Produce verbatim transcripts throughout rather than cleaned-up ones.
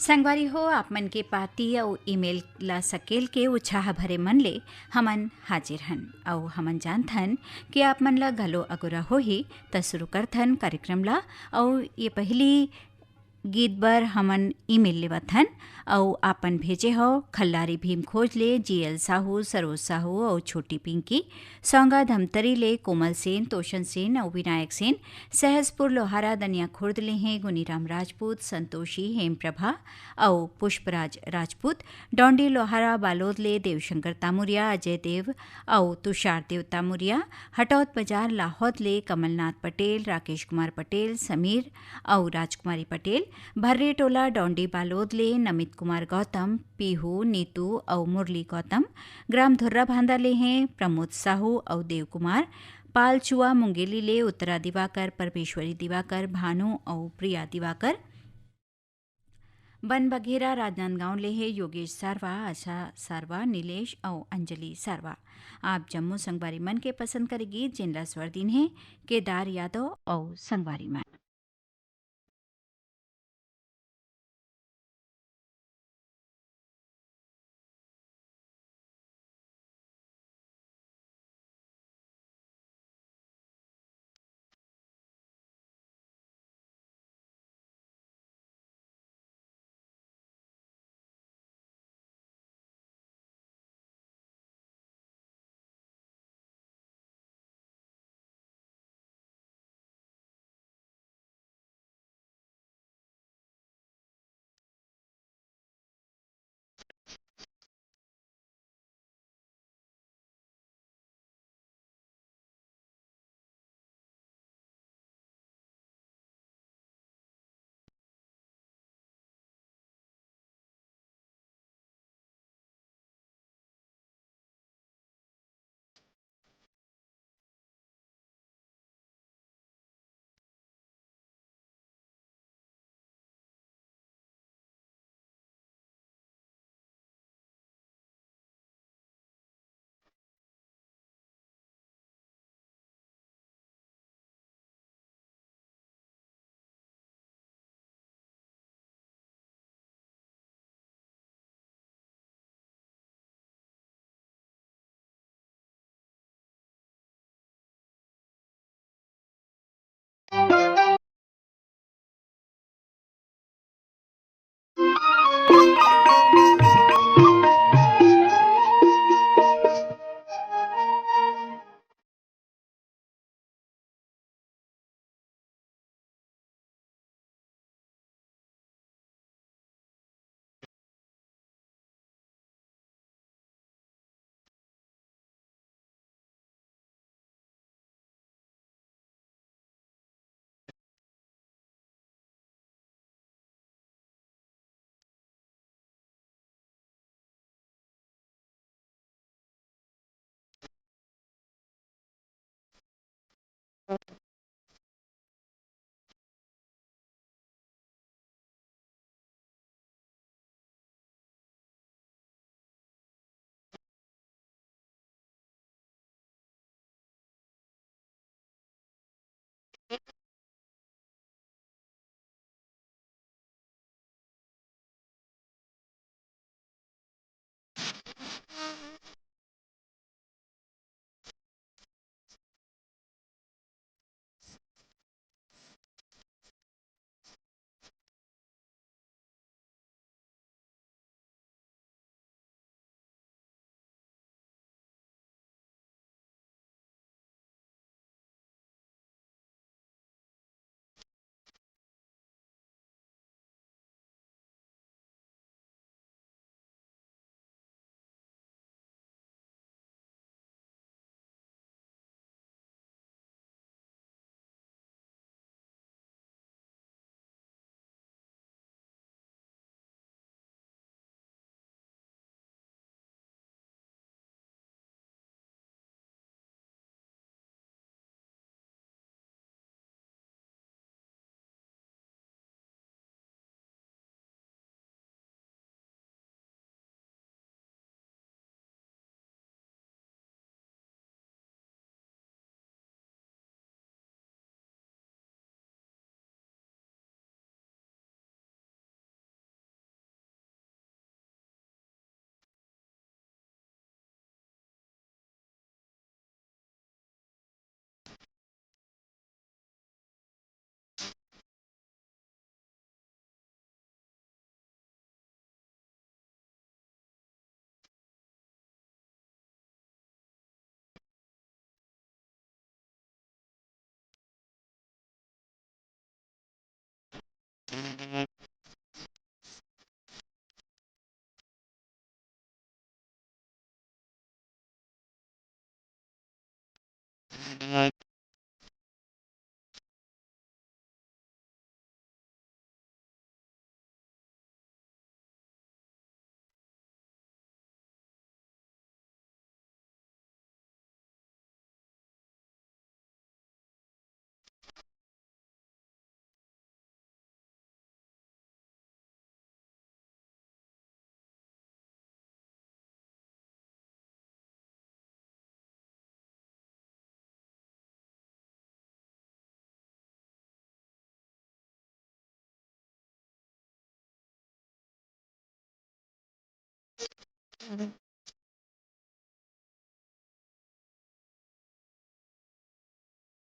संगवारी हो, आप मन के पाती अउ ईमेल ला सकेल के उत्साह भरे मन ले हमन हाजिर हन, अउ हमन जानथन कि आप मन ला घलो अगोरा होही। त शुरू करथन कार्यक्रम ला। अउ ये पहली गीत बर हमन ईमेल लेवत हन, अउ आपन भेजे हव खल्लारी भीम खोज ले, जीएल साहू, सरोज साहू अउ छोटी पिंकी। सौंगा धमतरी ले कोमल सेन, तोषण सेन अउ विनायक सेन। सहसपुर लोहारा दनिया खुर्द ले हैं गुनीराम राजपूत, संतोषी, हेमप्रभा अउ पुष्पराज राजपूत। डौंडी लोहारा बालोद ले देवशंकर तामुरिया, अजय देव अउ तुषार देव तामुरिया। हटौत बाजार लाहौद ले कमलनाथ पटेल, राकेश कुमार पटेल, समीर अउ राजकुमारी पटेल। भर्री टोला डौंडी बालोद ले नमित कुमार गौतम, पीहू, नीतू अउ मुरली गौतम। ग्राम धुर्रा भांदा ले हैं प्रमोद साहू अउ देव कुमार। पालचुआ मुंगेली ले उत्तरा दिवाकर, परमेश्वरी दिवाकर, भानु अउ प्रिया दिवाकर। बन बघेरा राजनांदगांव ले हे योगेश सारवा, आशा सारवा, नीलेश अउ अंजलि सारवा। आप जम्मो संगवारी मन के पसंद करे गीत, जेन ला स्वर दिन हे केदार यादव अउ संगवारी मन।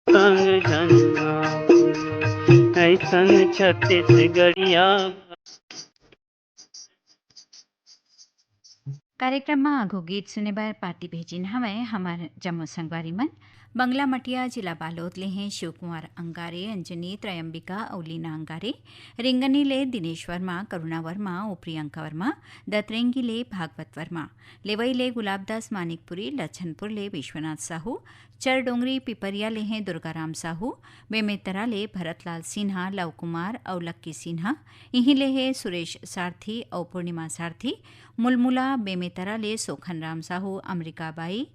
संग झन ऐसन छत्तीसगढ़िया। कार्यक्रम म आघु गीत सुने बर पाती भेजिन हवय हमर जम्मो संगवारी मन। बंगला मटिया, जिला बालोद ले हैं शिव कुमार अंगारे, अंजनी, त्रयंबिका अउ लीना अंगारे। रिंगनी ले दिनेश वर्मा, करुणा वर्मा अउ प्रियंका वर्मा। दतरेंगी ले भागवत वर्मा। लेवई ले गुलाब दास मानिकपुरी, लछनपुर ले विश्वनाथ साहू। चरडोंगरी पिपरिया ले हैं दुर्गाराम साहू। बेमेतरा ले भरतलाल सिन्हा, लव कुमार अउ लक्की सिन्हा। इहीं ले हे सुरेश सारथी अउ पूर्णिमा सारथी। मुलमुला बेमेतरा ले सोखन राम साहू, अमरिका बाई,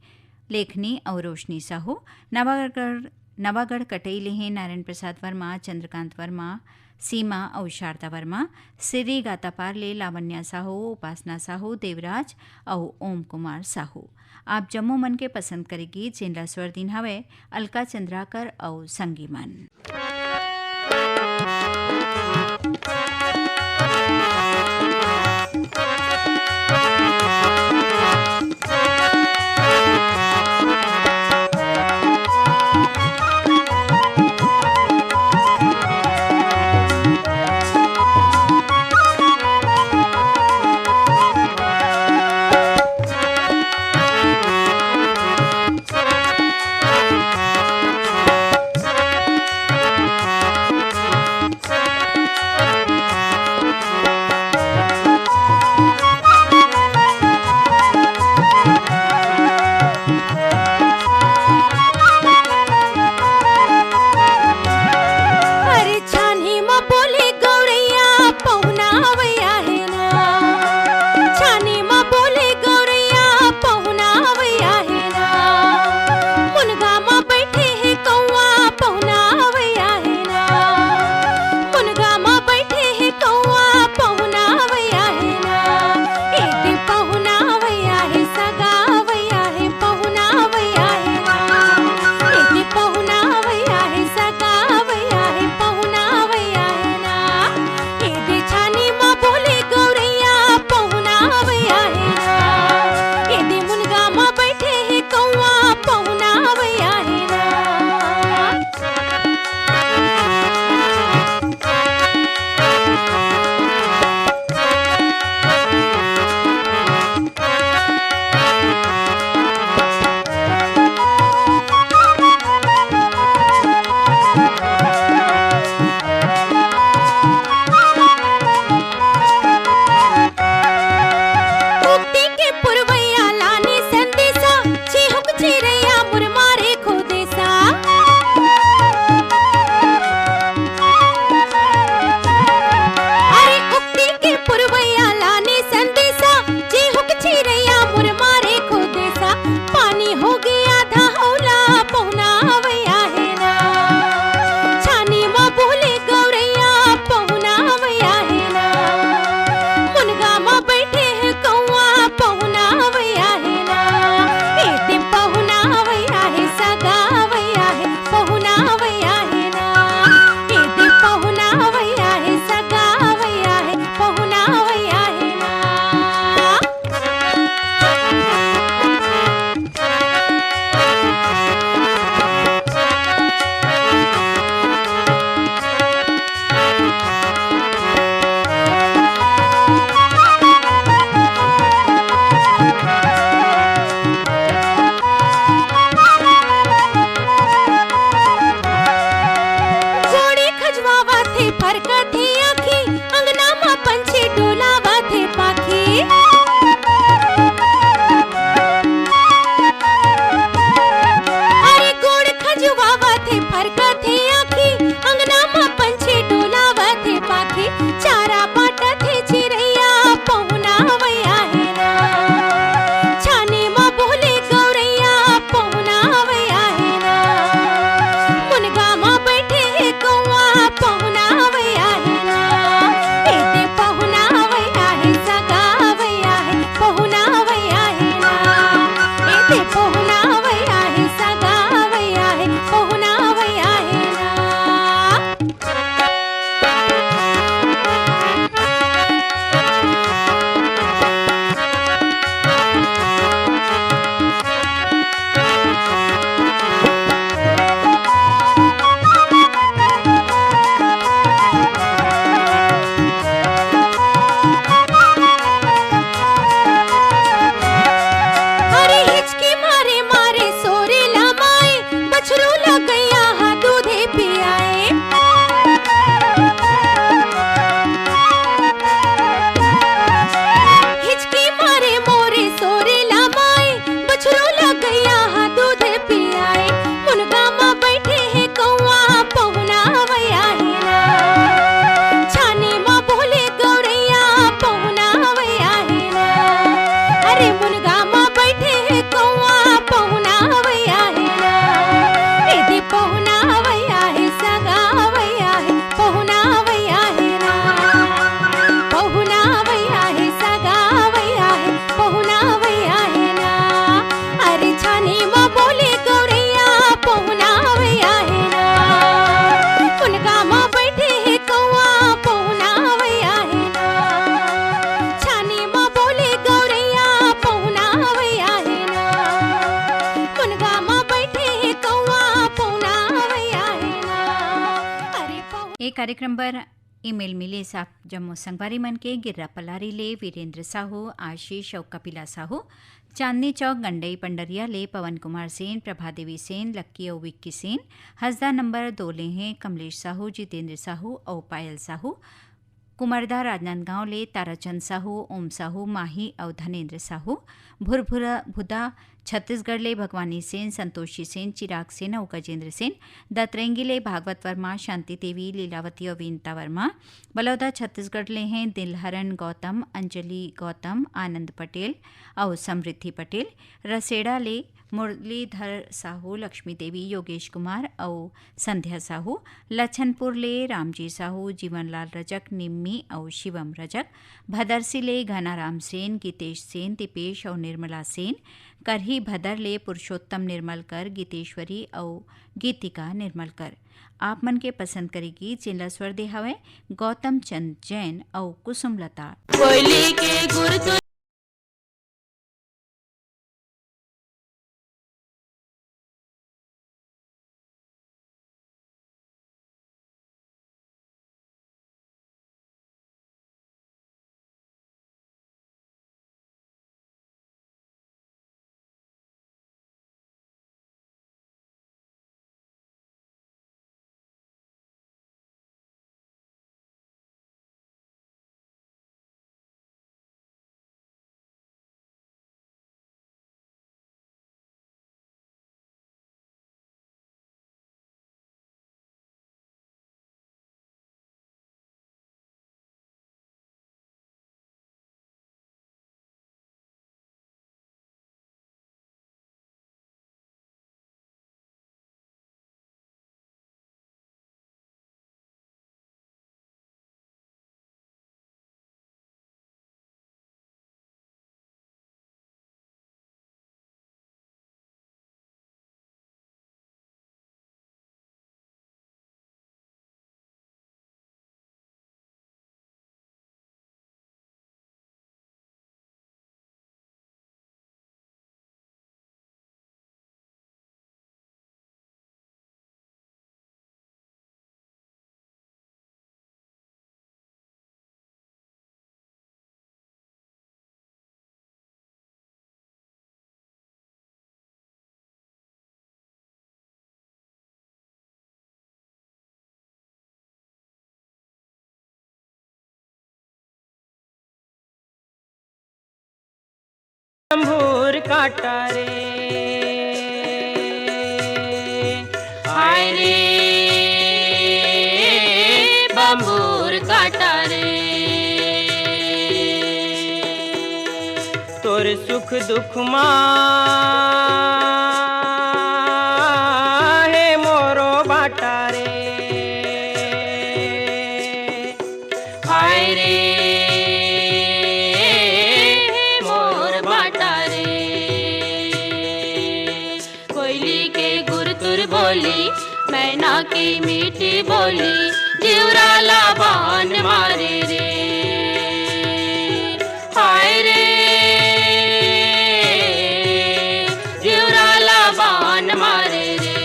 लेखनी अउ रोशनी साहू। नवागढ़, नवागढ़ कटई ले हे नारायण प्रसाद वर्मा, चंद्रकांत वर्मा, सीमा अउ शारदा वर्मा। सिरी गातापार ले लावण्या साहू, उपासना साहू, देवराज अउ ओम कुमार साहू। आप जम्मो मन के पसंद करे गीत, जेन ला स्वर दीन हवय अलका चंद्राकर अउ संगी मन। कार्यक्रम बर ईमेल मिलिस आप जम्मो संगवारी मन के। गिर्रा पलारी ले वीरेंद्र साहू, आशीष अउ कपिला साहू, चांदनी चौक गंडई पंडरिया ले पवन कुमार सेन, प्रभा देवी सेन, लक्की अउ विक्की सेन, हसदा नंबर दो ले हैं कमलेश साहू, जितेंद्र साहू अउ पायल साहू, कुमरदा राजनांदगांव ले ताराचंद साहू, ओम साहू, माही अउ धनेंद्र साहू, भुरभुरा भुदा छत्तीसगढ़ ले भगवानी सेन, संतोषी सेन, चिराग सेन अउ गजेंद्र सेन, दतरेंगी ले भागवत वर्मा, शांति देवी, लीलावती अउ विनता वर्मा, बलौदा छत्तीसगढ़ ले हैं दिलहरन गौतम, अंजलि गौतम, आनंद पटेल अउ समृद्धि पटेल, रसेड़ा ले मुरलीधर साहू, लक्ष्मी देवी, योगेश कुमार अउ संध्या साहू, लछनपुर ले रामजी साहू, जीवनलाल रजक, निम्मी अउ शिवम रजक, भदरसी ले घनाराम सेन, गीतेश सेन, दीपेश अउ निर्मला सेन, करही भदर ले पुरुषोत्तम निर्मलकर, गीतेश्वरी अउ गीतिका निर्मलकर। आप मन के पसंद करे गीत, जेन ला स्वर दे हवय गौतम चंद जैन अउ कुसुम लता। कोयली के गुर तो अंभूर काटा रे, हाय रे बंभूर काटा रे। तोर सुख दुख मा हे मोरो बाटा रे। हाय रे मोर बाटा रे। कोयली के गुरतुर बोली, मैना की मीठी बोली, जिउरा ला बान मारे रे। हाय रे जिउरा ला बान मारे रे।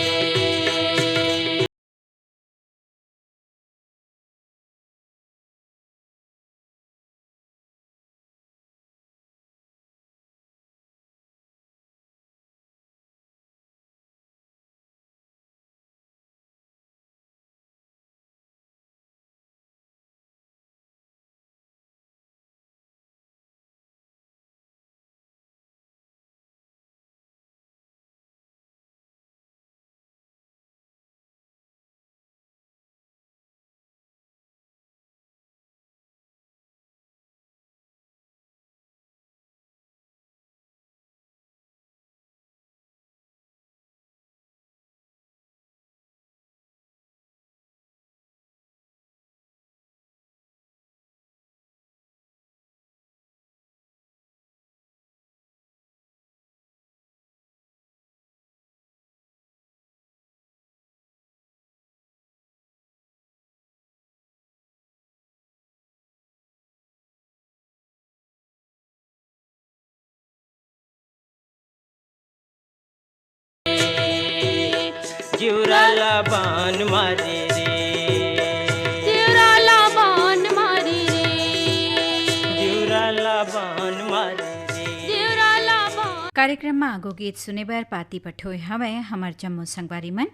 जिउरा ला बान मारे रे। कार्यक्रम म आगू गीत सुने बर पाती पठोय हवय हमर जम्मो संगवारी मन।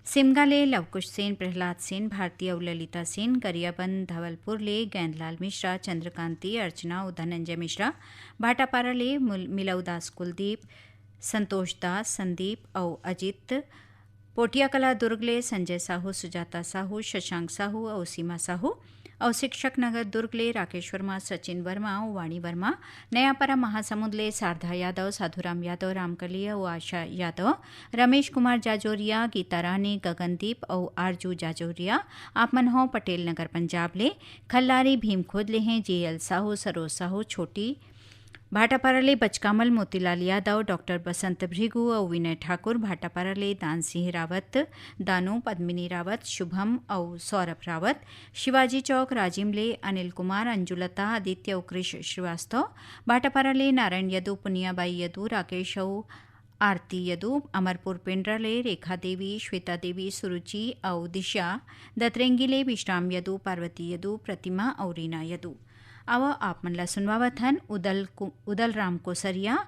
सिमगा ले लवकुश सेन, प्रहलाद सेन, भारती अउ ललिता सेन, गरियाबंद धवलपुर ले गैंदलाल मिश्रा, चंद्रकांति, अर्चना अउ धनंजय मिश्रा, भाटापारा ले मुल-, मिलऊ दास कुलदीप, संतोष दास, संदीप अउ अजित, पोटिया कला दुर्ग ले संजय साहू, सुजाता साहू, शशांक साहू अउ सीमा साहू, अउ शिक्षक नगर दुर्ग ले राकेश वर्मा, सचिन वर्मा अउ वाणी वर्मा, नयापारा महासमुंद ले शारदा यादव, साधुराम यादव, रामकली अउ आशा यादव, रमेश कुमार जाजोरिया, गीता रानी, गगनदीप अउ आरजू जाजोरिया, आप मन हो पटेल नगर पंजाब ले, खल्लारी भीमखुद ले हैं, जे एल साहू, सरोज साहू, छोटी भाटापारा ले बचकामल मोतीलाल यादव, डॉक्टर बसंत भृगु अउ विनय ठाकुर, भाटापारा ले दान सिंह रावत, दानू, पद्मिनी रावत, शुभम अउ सौरभ रावत, शिवाजी चौक राजिम ले अनिल कुमार, अंजुलता, आदित्य अउ कृष श्रीवास्तव, भाटापारा ले नारायण यदु, पुनियाबाई यदु, राकेश अउ आरती यदु, अमरपुर पेंड्रा ले रेखा देवी, श्वेता देवी, सुरुचि अउ दिशा, दतरेंगी ले विश्राम यदु, पार्वती यदु, प्रतिमा अउ रीना यदु। आवा आप मन ला सुनवावत हन उदल कु-, उदल राम कोसरिया,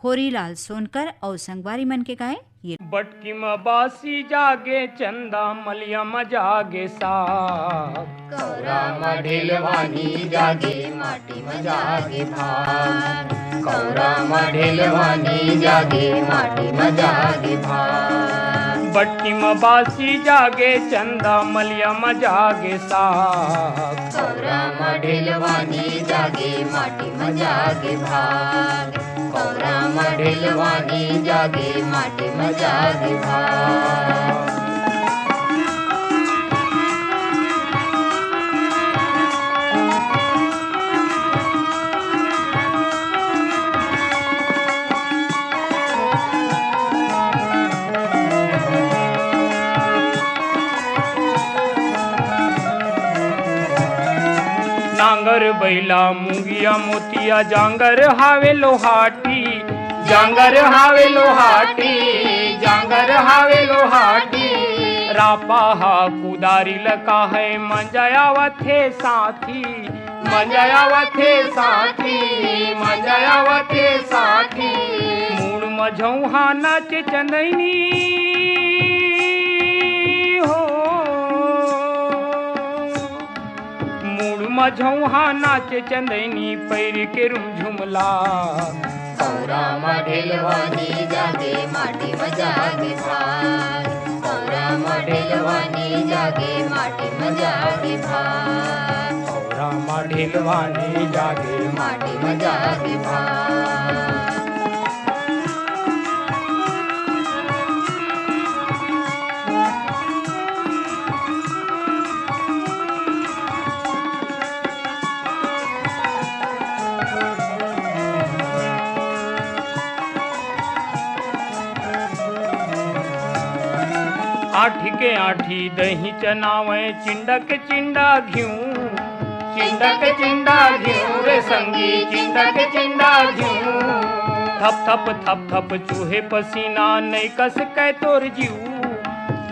होरीलाल सोनकर अउ संगवारी मन के गाए ये। बटकी म बासी जागे चंदा, मलिया म जागे साग। कौरा म ढेलवानी जागे, माटी म जागे भाग। कौरा म ढेलवानी जागे, माटी म जागे भाग। बटकी म बासी जागे चंदा, मलिया म जागे साग। कौरा म ढेलवानी जागे, माटी म जागे भाग। कौरा म ढेलवानी जागे, माटी म जागे भाग। नांगर बैला मुंगिया मोतिया, जांगर हावे लोहाटी, जांगर हावे लोहाटी, जांगर हावे लोहाटी। रापा हा कुदारी ल काहे, मंजा आवत हे साथी, मंजा आवत हे साथी, मंजा आवत हे साथी। मुड़ म झौहा नाचे चंदैनी हो। मुड़ म झौहा नाचे चंदैनी, पैर के रुमझुमला। कौरा म ढेलवानी जागे, माटी म जागे भाग। कौरा म ढेलवानी जागे, माटी म जागे भाग। कौरा म ढेलवानी जागे, माटी म जागे भाग। आठी के आठी दही चनावे, चिंडा के चिंडा घिऊ, चिंडा के चिंडा घिऊ रे संगी, चिंडा के चिंडा घिऊ। थप थप थप थप चूहे पसीना, नई कस कै तोर जीव,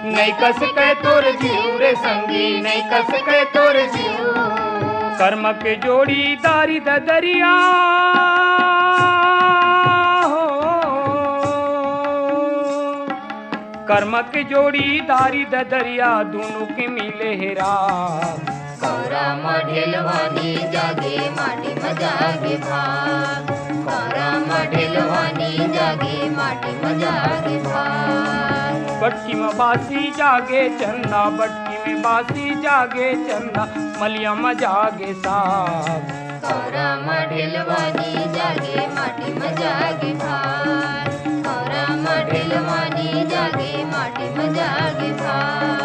नई कस कै तोर जीव रे संगी, नई कस कै तोर जीव। कर्म के जोड़ी दारी ददरिया हो। कर्म के जोड़ी दारी ददरिया, दुनों के मिले हेरा। कौरा म ढेलवानी जागे, माटी म जागे भाग। कौरा म ढेलवानी जागे, माटी म जागे भाग। बटकी म बासी जागे चंदा, बटकी में बासी जागे चंदा, मलिया म जागे साग। कौरा म ढेलवानी जागे, माटी म जागे भाग। कौरा म ढेलवानी जागे, माटी म जागे भाग।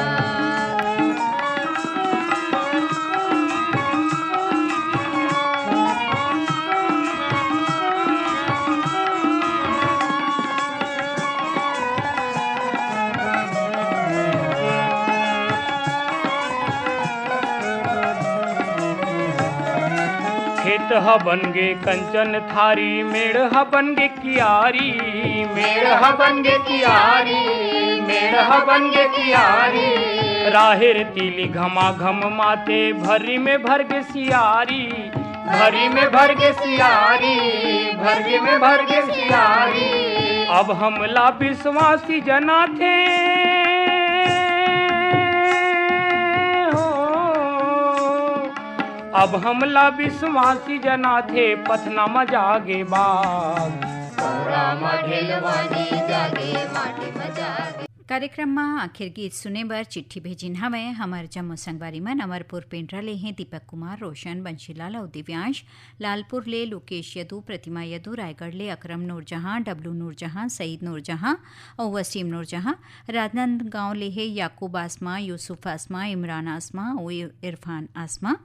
खेत ह बन गे कंचन थारी, मेड़ ह बन गे कियारी। मेड़ ह बन गे कियारी, मेड़ ह बन गे कियारी। राहेर तिली घमाघम माते, भर्री में भर गे सियारी। भरी में भर गे सियारी, भरी में भर गे सियारी। अब हमला विश्वासी जनाथे हो, अब हमला विश्वासी जनाथे, पथना म जागे बाग। कौरा म ढेलवानी जागे, माटी म जागे। कार्यक्रम म आखिर गीत सुने बर चिट्ठी भेजिन हवय हमर जम्मो संगवारी मन। अमरपुर पेंड्रा ले हे दीपक कुमार, रोशन, बंशीलाल अउ दिव्यांश। लालपुर ले लोकेश यदु, प्रतिमा यदु, रायगढ़ ले अकरम नूरजहां, डब्लू नूरजहां, सईद नूरजहां अउ वसीम नूरजहां। राजनांदगांव ले हे याकूब आसमा, यूसुफ आसमा, इमरान आसमा अउ इरफान आसमा।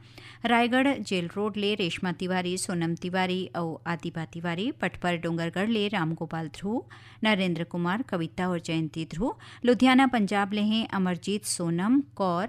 रायगढ़ जेल रोड ले रेशमा तिवारी, सोनम तिवारी अउ आदिबा तिवारी। पटपर डोंगरगढ़ ले रामगोपाल ध्रुव, नरेंद्र कुमार, कविता और जयंती ध्रुव। लुधियाना पंजाब ले हे अमरजीत, सोनम कौर,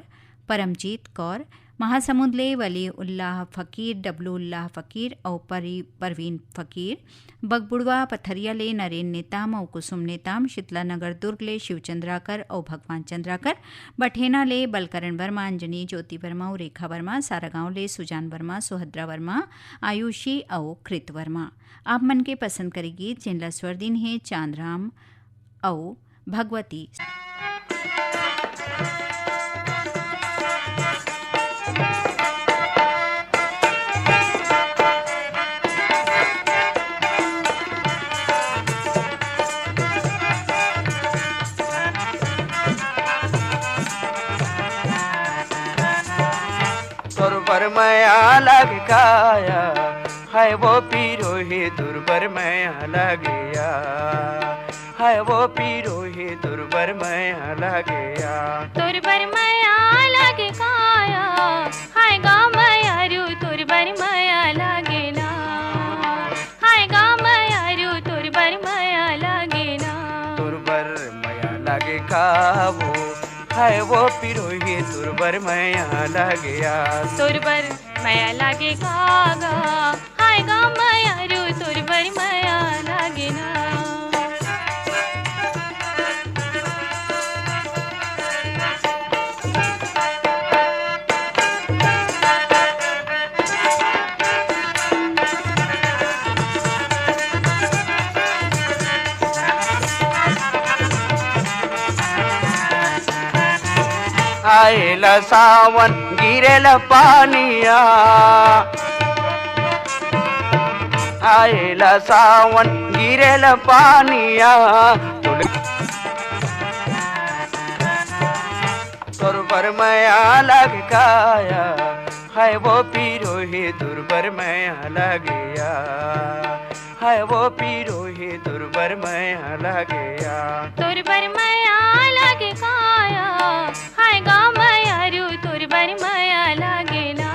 परमजीत कौर। महासमुंद ले वली उल्लाह फकीर, डब्लू उल्लाह फकीर अउ परी-, परवीन फकीर। बगबुड़वा पथरिया ले नरेन नेताम अउ कुसुम नेताम। शीतला नगर दुर्ग ले शिव चंद्राकर अउ भगवान चंद्राकर। बठेना ले बलकरण वर्मा, अंजनी, ज्योति वर्मा अउ रेखा वर्मा। सारागांव ले सुजान वर्मा, सुभद्रा वर्मा, आयुषी अउ कृत वर्मा। आप मन के पसंद करे गीत, जेन ला स्वर दिन हे चांदराम अउ भगवती। तोर बर मया लगे काया, हाय वो पीरो हे तोर बर मया लगे या। हाय वो पीरो हे तोर बर मया लगे या। तोर बर मया लगे काया, हाय गा मयारू तोर बर मया लगे ना। हाय गा मयारू तोर बर मया लगे ना। तोर बर मया लगे का वो, हाय वो पीरो हे तोर बर मया लगे या। तोर बर मया लागे का गा, हाय गा मयारू तोर बर मया लागे ना। आएला सावन गिरेला पानिया, आएला सावन गिरेला पानिया। तोर बर मया लगे काया, हाय वो पीरो हे तोर बर मया लगे या। हाय वो पीरो हे तोर बर मया लगे या। तोर बर मया लगे काया, हाय गा मयारू तोर बर मया लगे ना।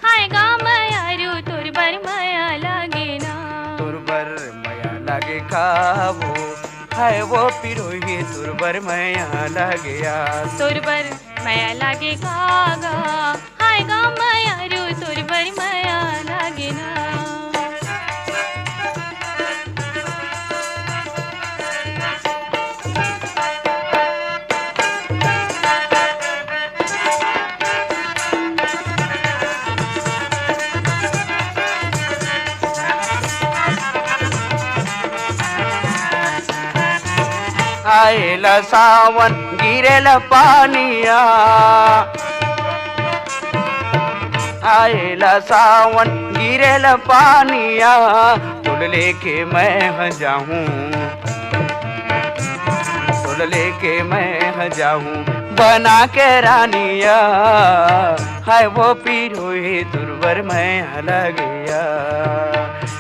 हाय गा मयारू तोर बर मया लगे ना। तोर बर मया लगे का वो, हाय वो पीरो हे तोर बर मया लगे या। तोर बर मया लागे का गा, हाय गा मयारू तोर बर मया लागे ना। आएला सावन गिरेला पानिया, आएला सावन गिरेला पानिया। तोल लेके मैं ह जाहूँ, तोल लेके मैं ह जाहूँ बना के रानिया। हाय वो पीरो हे तोर बर मया लगे या,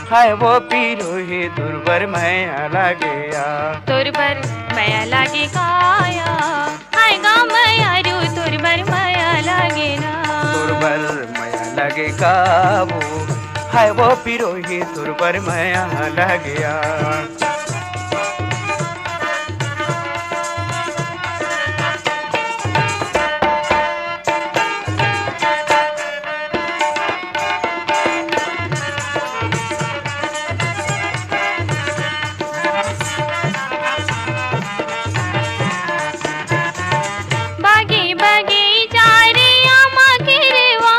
हाय वो पीरो हे तोर बर मया लगे या। तोर बर मया लागे काया, हाय गा मयारू तोर बर मया लागे ना। तोर बर मया लगे का वो, हाय वो पीरो हे तोर बर मया लगे या। बागी बागी चारिया मा गिरवा।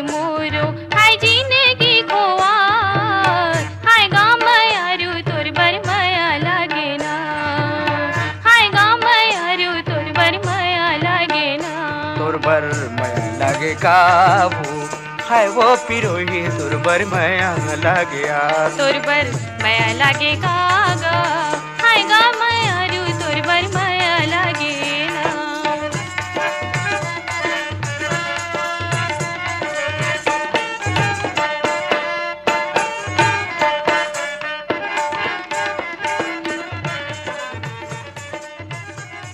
मोरो हाय जिंदगी खोआर, हाय गा मयारू तोर बर मया लागे ना, हाय गा मयारू तोर बर मया लागे ना। तोर बर मया लागे का वो, हाय वो पिरोही तोर बर मया लागे आ। तोर बर मया लागे का गा,